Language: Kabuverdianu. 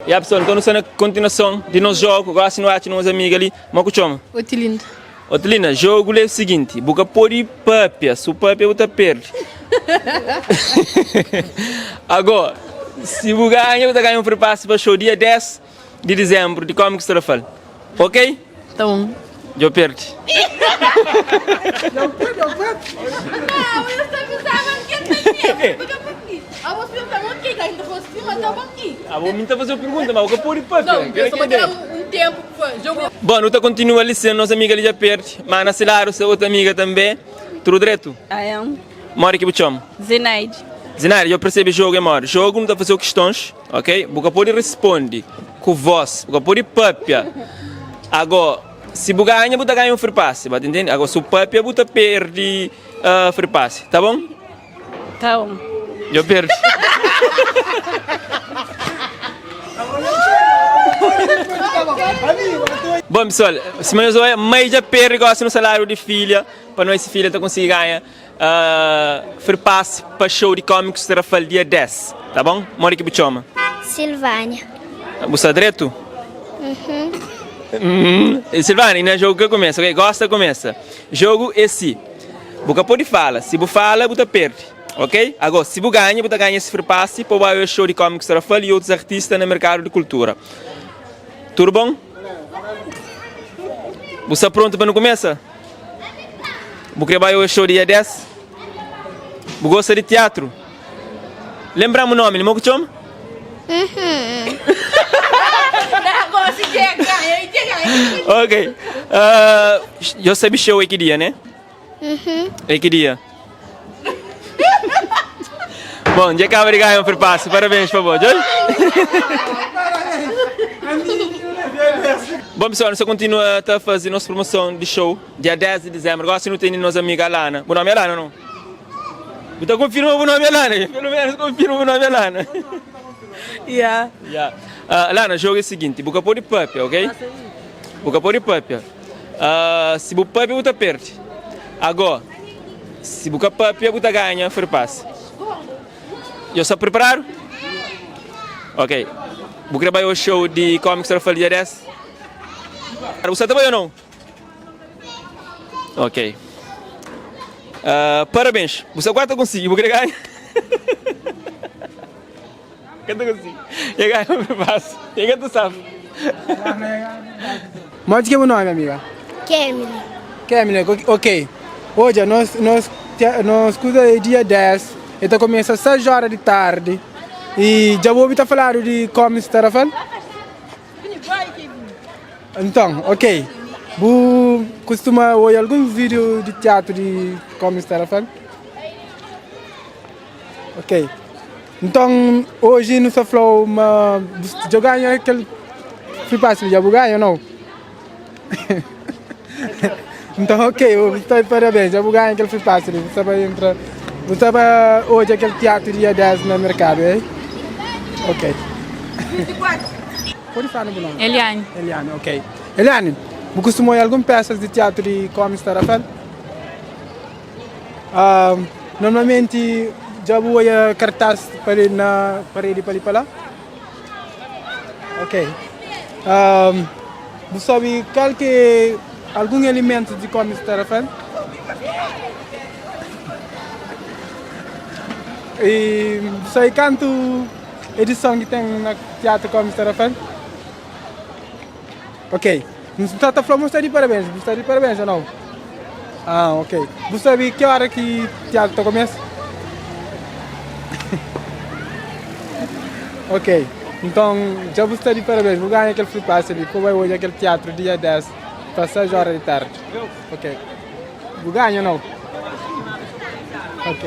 Ya pessoal, nton nu sta na kontinuason di nos jogu. Gosi nu atxa nos amiga li. Mo ku txoma? Otilinda. Otilinda, jogu li é siginti, bu ka podi papia, si bu papia bu ta perdi. Ago, si bu ganha bu ta ganha un free pass pa show dia 10 di dizembru di Comics Tarrafal. Ok? Tá bom. Djo perdi. Abo mi ta fazeu pergunta ma bu ka podi papia. Kela ki é ideia. Bom, nu ta kontinua li sin nos amiga li dja perdi, ma na si ladu sta otu amiga tanbe. Tudu dretu? Modi ki bu txoma? Zenaide. Zenaide, djo persebe jogu é modi? Jogu nu ta fazeu kistons. Ok, bu ka pode responde ku vós, bu ka pode papia. Ago, si bu ganha, bu ta ganha un free pass, ba ta intende? Ago, si bu papia, bu ta perde uh, free pass, tá bom? Tá bom. Djo perde. Bom, pessoal, sima nhos oia, mai dja perde gosi no salário di filha, pa nós si filha ta konsigi ganha. Free pass pa show di Cómicos Tarrafal dia 10, tá bom? Modi ki bu txoma? Silvânia. Bu sta dretu? Uhum. Silvânia, inda jogu ka kumesa, ok? Gosta kumesa. Jogu é si, bu ka podi fala, si bu fala bu ta perdi, ok? Ago, si bu ganha, bu ta ganha esse free pass pa bu bai oja show di Cómicos Tarrafal y otus artista na merkadu di kultura. Tudu bom? Bu sta prontu pa nu kumesa? Bu kre bai oja show dia 10? Bu gosta di tiatru? Lembra-m bu nomi, mo ku txoma? Ok. Uh, yo sabe show é ki dia, né? É ki dia? Bom, dja kaba di ganha un free pass. Parabéns pa bo, Joy. Bom, pessoal, nu sta kontinua ta faze nos promoson di show dia 10 di dizembru. Gosi nu tene nos amiga Alana. Bu nomi é Alana, não? Bu ta konfirma bu nomi é Alana? Pelo menos konfirma bu nomi é Alana. Yeah. Yeah. Uh, Alana, jogo é o seguinte, bu ka pode papia, ok? Bu ka pode papia. Uh, si bu papia, bu ta perde. Agora, si bu ka papia, bu ta ganha free pass. Yo sta preparado? Ok. Bu kre bai ao show di Comics Tarrafal dia 10? Bu sta ta bai ou não? Ok. Uh, parabéns. Bu sta quase ta consegui. Bu kre ganha? Ka ta konsigi. E ganha un pasu. E ka ta sabe. Modi ki é bu nomi, amiga? Kemily. Kemily, ok. Odja, nos, nos, nos kuza é dia 10, e ta kumesa 6 ora di tardi. I dja bu obi ta faladu di Comics Tarrafal? Nton, ok. Bu kustuma odja alguns vídiu di tiatru di Comics Tarrafal? Ok. Nton, oji nu sta fla-u ma bu dja ganha kel free pass li, dja bu ganha ou nau? Nton, ok, bu sta di parabéns, dja bu ganha kel free pass li, bu sta pa entra, bu sta pa odja kel tiatru dia 10 na merkadu, ei? Ok. Pode fla-nu bu nomi? Eliane. Eliane, ok. Eliane, bu kustuma odja algun pesas di tiatru di Comics Tarrafal? Normalmenti dja bu odja kartaz pa li na paredi pa li pa la? Ok. Bu sabi kal ki é algun elementus di kómis Tarrafal? I bu sabi kantu edison ki ten na tiatru kómis Tarrafal? Ok, N sta ta fla bu sta di parabéns, bu sta di parabéns ou nau? Ah, ok. Bu sabe ki ora ki tiatru ta kumesa? Ok, nton dja bu sta di parabéns, bu ganha kel free pass li pa bai odja kel tiatru dia 10 pa 6 ora di tardi. Ok, bu ganha ou nau? Ok.